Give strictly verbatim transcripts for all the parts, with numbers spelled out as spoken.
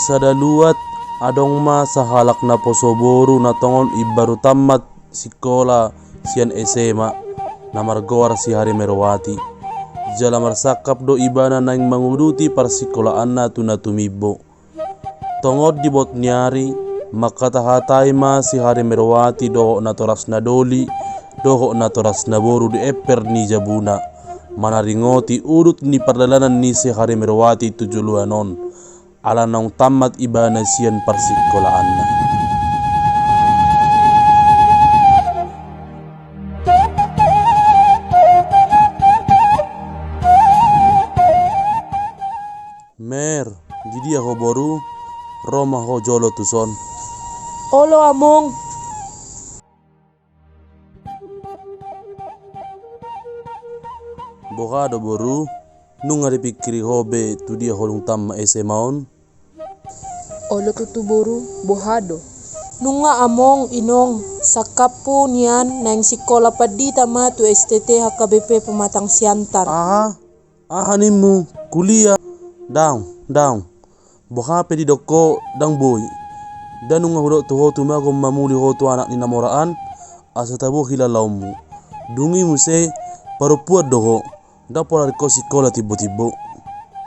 Sada luat, adong ma sahalak naposo boru na tongon imbaru tammat sikola sian S M A, na margoar si Harimerwati. Jala marsangkap do ibana naeng manguduti parsikolaanna tu na tumimbo. Tongon di bot ni ari, mangkatahatai ma si Harimerwati dohot natorasna doli, dohot natorasna boru di emper ni jabuna, manaringoti udut ni pardalanan ni si Harimerwati tu joloan on, ala naung tammat ibana sian parsikolaanna. Mer, di dia ho boru? Ro ma ho jolo tuson. Olo among. Boha do boru? Nunga dipingkiri ho be tu dia ho dung tammat S M A on? Olo tutu boru, boha do? Nunga among inong, sangkaphu nian naeng sikola pandita ma tu S T T H K B P Pematang Siantar. Aha? Aha nimmu? Kuliah? Daong, daong. Boha pe didok ho ndang boi. Nda nunga hudok tu ho tumagon ma muli ho tu anak ni na mora an, asa tabo hilalaonmu. Dung i muse parompuan do ho, ndang pola ringkot sikola timbo-timbo.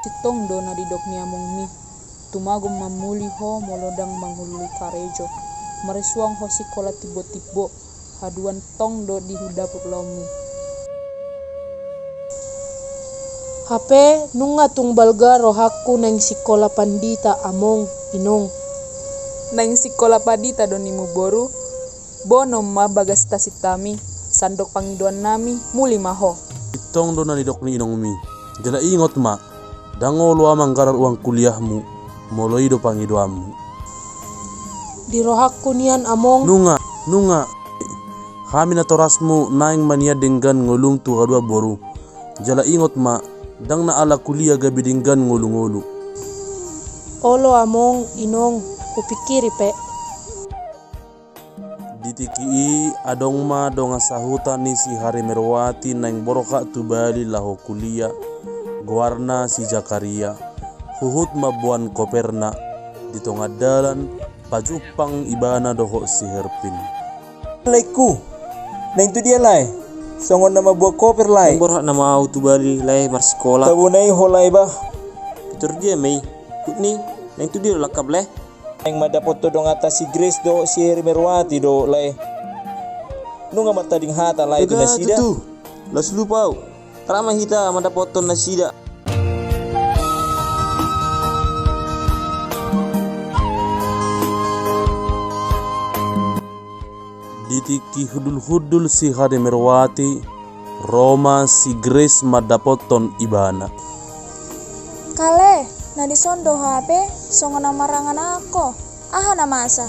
Sintong do na didok ni amongmi. Tumagon ma muli ho molo ndang mangoloi karejo. Marisuang ho sikola timbo-timbo. Haduan tong do di dapot laomu. Hape nunga tung balga rohangku naeng sikola pandita among inong. Naeng sikola pandita do nimmu boru? Boanon ma bagas tasintami, sandok pangidoannami, muli ma ho. Sintong do na nidok ni inongmi. Jala ingot ma, ndang olo ahu manggarar uang kuliahmu, molo i do pangidoanmu. Di rohangku nian among. Nunga, nunga. Hami natorasmu naeng ma nian denggan ngolum tu haduan boru. Jala ingot ma, ndang na ala kuliah gabe denggan ngolu-ngolu. Olo among inong, hupingkiri pe. Di tingki i adong ma dongan sahuta ni si Harimerwati naeng borhat tu Bali laho kuliah, goarna si Zakaria. Huhut mamboan koperna, di tonga dalan pajumpang ibana dohot si Herpin. Laengku, naeng tu dia lae? Songon na mamboan koper lae. Naeng borhat nama ahu tu Bali lae marsikola. Tabo nai ho lae bah. Pintor dia ma i? Hut ni, naeng tu dia do langkam lae? Naeng mandapothon donganta si Grace dohot si Harimerwati do lae. Nunga martading hata lae tu nasida. Tutu, las lupa ahu. Rap ma hita mandapothon nasida. Di tingki hundul-hundul si Harimerwati, ro ma si Grace mandapothon ibana. Kale, na dison do ho hape, songon na marangan anak ho. Aha na masa?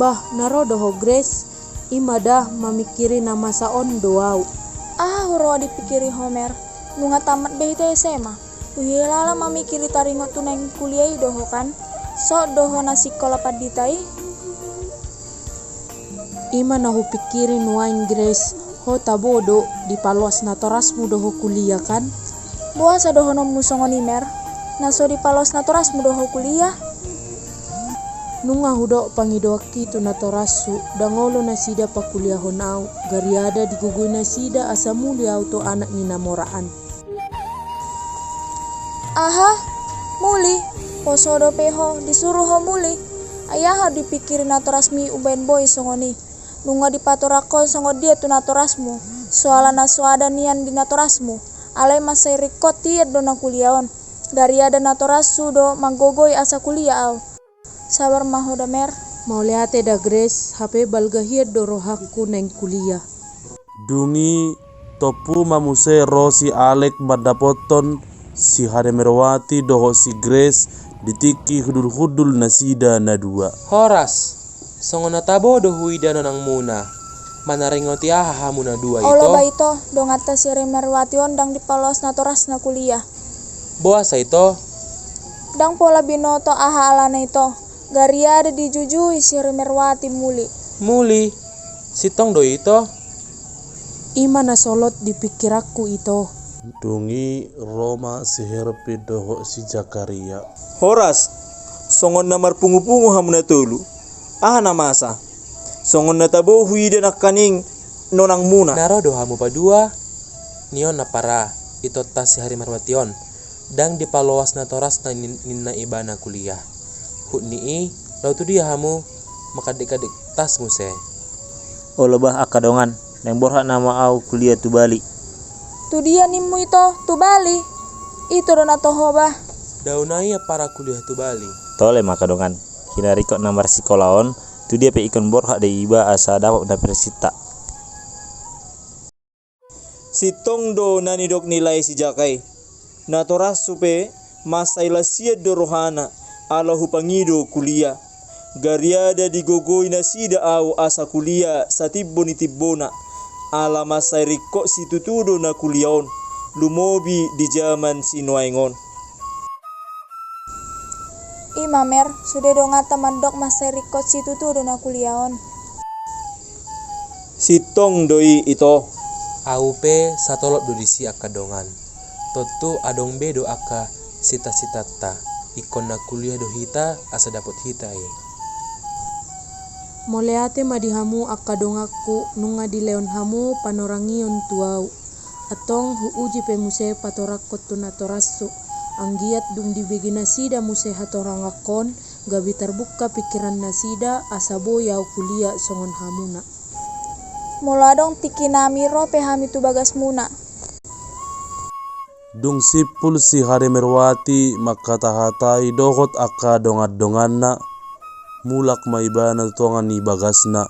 Bah, na ro do ho Grace, i ma da mamingkiri na masa on do ahu. Aha huroha dipingkiri ho Mer? Nunga tammat be hita S M A. Huhilala mamingkiri taringot tu naeng kuliah i do ho kan? Sogot do ho na sikola pandita i? I ma na hupingkiri nuaeng Grace, ho tabo do dipaloas natorasmu do ho kuliah kan? Boasa dohononmu songon i Mer? Na so dipaloas natorasmu do ho kuliah? Nunga hudok pangidoanki tu natorashu, ndang olo nasida pakuliahon ahu, gariada digogoi nasida asa muli ahu tu anak ni na mora an. Aha? Muli? Poso dope ho, disuru ho muli? Ai aha dipingkiri natorasmi umbahen boi songon i? Nunga dipatorang ho songon dia tu natorasmu? Soalna so ada nian di natorasmu. Alai mansai ringkot hian do na kuliah on. Gariada natorashu do manggogoi asa kuliah ahu. Sabar ma ho da Mer. Mauliate da Grace, hape balga hian do rohangku naeng kuliah. Dung i tompu ma muse ro si Alex mandapothon si Harimerwati dohot si Grace di tingki hundul-hundul nasida na dua. Horas, songon na tabo do huida nonangmuna. Manaringoti aha hamu na dua ito? Olo ba ito, donganta si Harimerwati on ndang dipaloas natorasna kuliah. Boasa ito? Ndang pola binoto aha alana ito. Gariada dijujui si Harimerwati muli. Muli? Sintong do ito? I ma na solot di pingkiranku ito. Dung i ro ma si Herpin dohot si Zakaria. Horas, Songon na marpungupungu hamu na tolu. Aha na masa? Songon na tabo huida nangkaning nonangmuna. Na ro do hamu padua, nion ampara, ito tas si Harimerwati on. Ndang dipaloas natorasna nin-, ninna ibana kuliah. Hut ni i, laho tu dia hamu, mangkadek-kadek tas muse. Olo bah angka dongan, naeng borhat nama au kuliah tu Bali. Tu dia nimmu ito, tu Bali? Ito do na toho bah. Dao nai ampara kuliah tu Bali. Tole ma angka dongan, hinaringkot na marsikola on, tu dia pe ingkon borhat do iba asa dapot na persinta. Sintong do na nidok ni lae si Jaka i. Natorashu pe mansai las hian do rohana, ala hupangido kuliah. Gariada digogoi nasida au asa kuliah satimbo ni timbona. Ala mansai ringkot situtu do na kuliah on, lumobi di jaman sinuaeng on. I ma Mer, sude donganta mandok mansai ringkot situtu do na kuliah on. Sintong do i ito. Au pe satolop do disi angka dongan. Tontu adong be do angka sita-sitanta. Ingkon na kuliah do hita asa dapot hita i. Mauliate ma di hamu angka donganku, nunga dilehon hamu panorangion tu au. Antong huuji pe muse patorangkon tu natorashu. Anggiat dung dibege nasida muse hatorangangkon, gabe tarbuka pingkiran nasida asa boi au kuliah songon hamuna. Molo adong tingki nami ro pe hami tu bagasmuna. Dung simpul si Harimerwati mangkatahatai dohot angka dongan-donganna, mulak ma ibana tu tonga ni bagasna.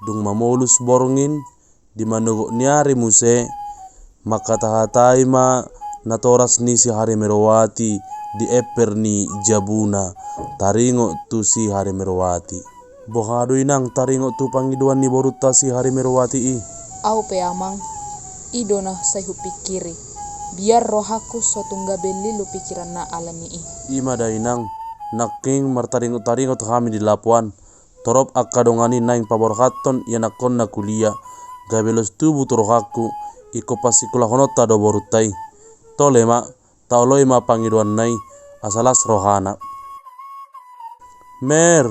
Dung mamolus borngin, di manogot ni ari muse, mangkatahatai ma natoras ni si Harimerwati di emper ni jabuna, taringot tu si Harimerwati. Boha do inang taringot tu pangidoan ni borunta si Harimerwati i? Au pe amang, i do na sai hupingkiri. Biar rohangku so tung gabe lilu pingkiranna ala ni i. I ma da inang, nangkin martaringot-taringot hami di lapo an. Torop angka dongan i naeng paborhathon ianakhonna kuliah, gabe los tubu tu rohangku, ingkon pasikolahononta do borunta i. Tole ma, taoloi ma pangidoanna i, asa las rohana. Mer!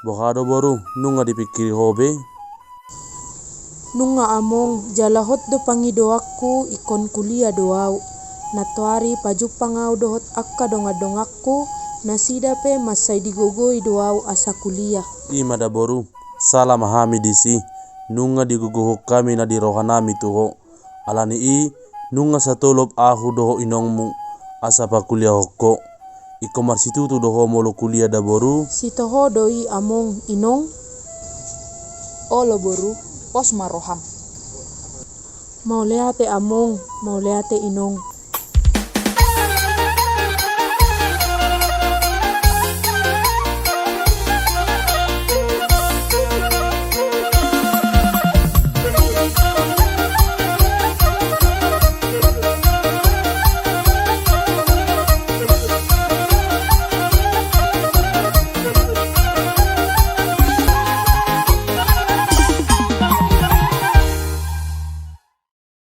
Boha do boru, nunga dipingkiri ho be? Nunga among, jala hot do pangidoanku ingkon kuliah do au. Nantoari pajumpang au dohot angka dongan-donganku, nasida pe mansai digogoi do au asa kuliah. I ma da boru, sala ma hami disi, nunga digogohon hami na di rohanami tu ho. Ala ni i, nunga satolop ahu dohot inongmu, asa pakuliahon ho. Ingkon marsitutu do ho molo kuliah da boru? Sitoho do i among, inong. Olo boru, pos ma roham. Mauliate among, mauliate inong.